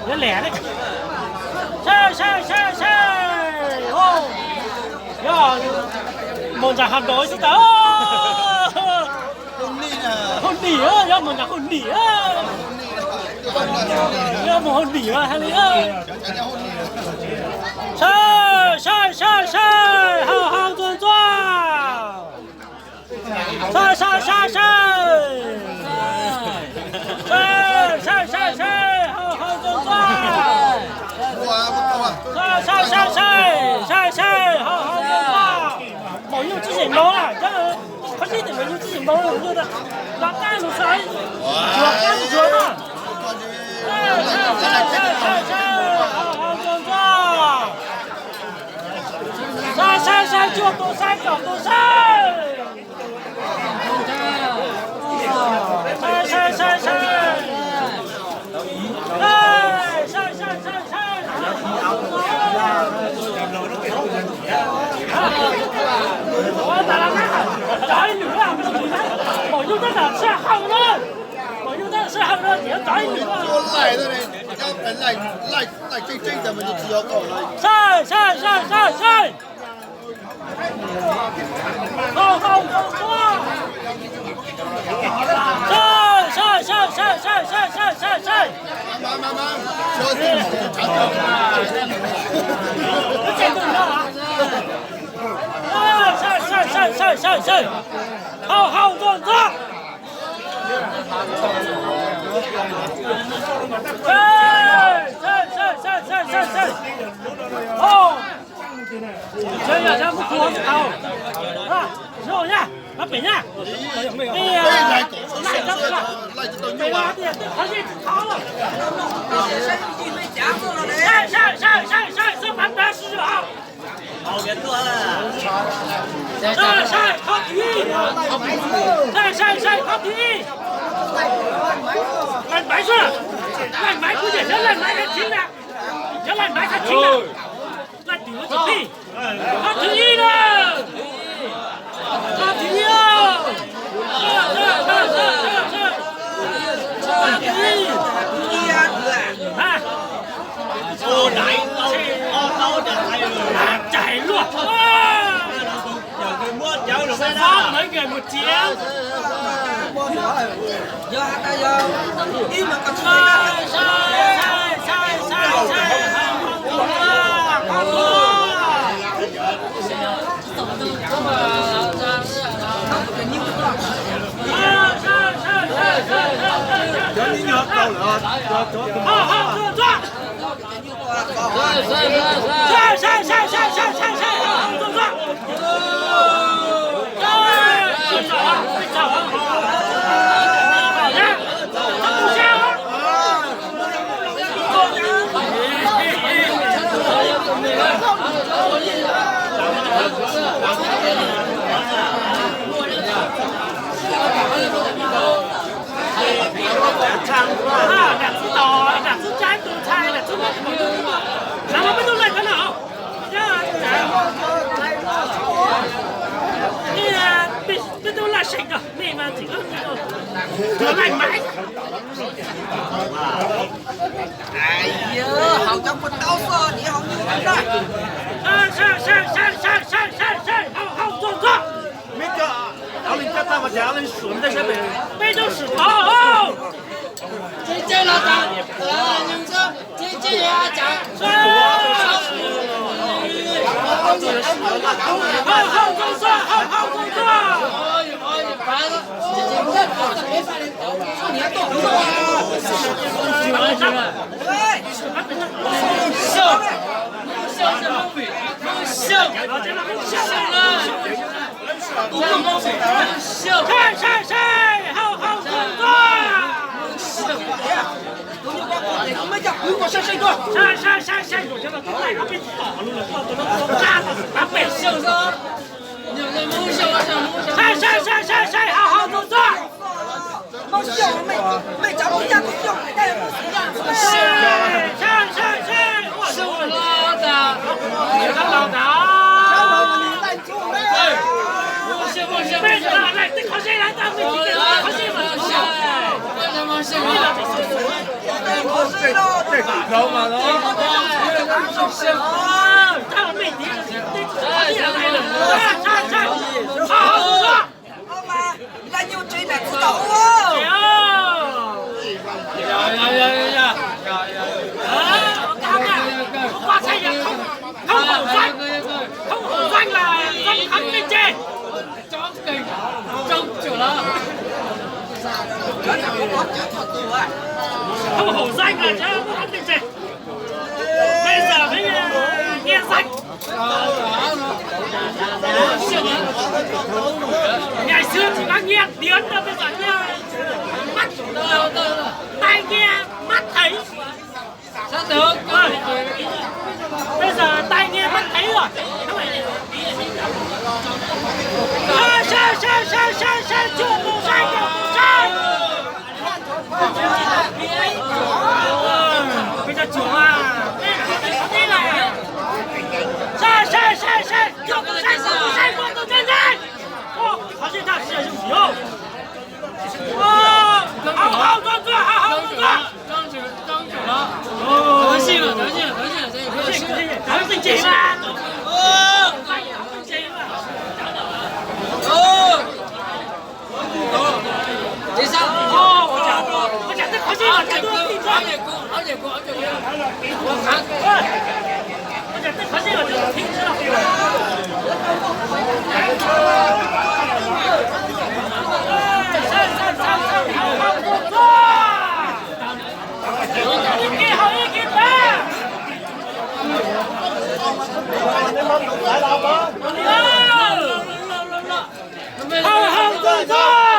Yog lem li. Saib, saib, saib, saib. Yog mus ntsa hauv nraud xwb tas. Hauv nim, yog mus ntsa hauv nim. Yog mus hauv nim mas hais li. Saib, saib, saib, saib, hau hau ntxuag ntxuag. Saib, saib, saib, saib. Saib, saib, saib, saib, hau hau ntxuag ntxuag. Saib, saib, saib, saib, saib, saib, hau hau ntxuag ntxuag. Maum Nyuj tsis zeem npaum na, qhov tseeb tias Maum Nyuj tsis zeem npaum, Maum Nyuj los qab mus saib, tsuav qab mus tsuav na. Saib, saib, saib, saib, hau hau ntxuag ntxuag. Saib, saib, saib, cuaj tus saib, kaum tus saib. Saib, saib, saib, saib. Saib, saib, saib, saib. Ua tas los na, cov ib nws, Maum Nyuj tab tom sib haum no, Maum Nyuj tab tom sib haum no ces cov ib nws. Saib, saib, saib, saib, saib. Hau hau ntxuag ntxuag. Saib, saib, saib, saib, saib, saib, saib, saib. Saib, saib, saib, saib, saib, saib. Hau hau ntxuag ntxuag. Saib, saib, saib, saib, saib, saib. Ov. Tsis yog, yog muab khuam tau. Zoo na, pab pem na. Peb laij tau pem na, peb laij tau nyuj. Saib, saib, saib, saib, saib, xwb pab pab sib zog. Saib, saib, qhov thib. Saib, saib, saib, qhov thib. Laij Maiv xwb, Laij Maiv kuj yog, yog Laij Maiv thib na, yog Laij Maiv thib na. Laij Maiv thib, qhov thib ib na, qhov thib ib. Qhov thib ib. Hais luaj. Xov, mấy người một triệu. Cov nyuj nyob tau lawm, cov, cov tus Nram txwb tos, nram txwb tsab tus ntxhais, nram txwb tos, nram no peb tub laij ko no. Peb tub laij seem ko, nej mas tseem laij Maiv. Hauv cov puas tau xwb, niam hauv nyuj na. Saib, saib, saib, saib, saib, saib, saib, hau, hau, ntxuag, ntxuag. Peb tub swm tod. Hau, hau, ntxuag, ntxuag, hau, hau, ntxuag, ntxuag. Saib, saib, saib, hau, hau, ntxuag, ntxuag. Saib, saib, saib, saib, saib, saib, saib, saib, saib, hau, hau, ntxuag, ntxuag. Saib, saib, saib, saib, ua, laus tas. Peb laij tej qhov zeb lawm, tab mej tsis tej qhov zeb mas. Ov, laj nyuj tsev nram txiv tom ub. Không hổ danh, không hổ danh là danh thắng trên trên. Không hổ danh là danh thắng trên trên. Bây giờ mới, ờ, nghe danh. Ngày xưa chỉ có nghe tiếng thôi, bây giờ nghe mắt, tai nghe mắt thấy. Bây giờ tai nghe mắt thấy rồi. Sai, sai, sai, sai, sai, sai, chuột, chuột, sai, chuột, chuột, sai. Bây giờ chuột à. Sai, sai, sai, sai, chuột, chuột, sai, chuột, chuột, sai, chuột, chuột, sai. Ơ, tháo xiêm tháo xiêm, xiêm xiêm. Ơ, hau, hau, tuaj, tuaj, hau, hau, tuaj, tuaj. Ơ, tháo xiêm, tháo xiêm, tháo xiêm, tháo xiêm, tháo xiêm, tháo xiêm. Ơ. Ơ. Ơ, ua cas, ua cas twb qhov zib los cas twb tib txog. Ua cas twb qhov zib los cas twb tib txog. Ib ke haus ib ke pab. Haus, haus, txog, txog.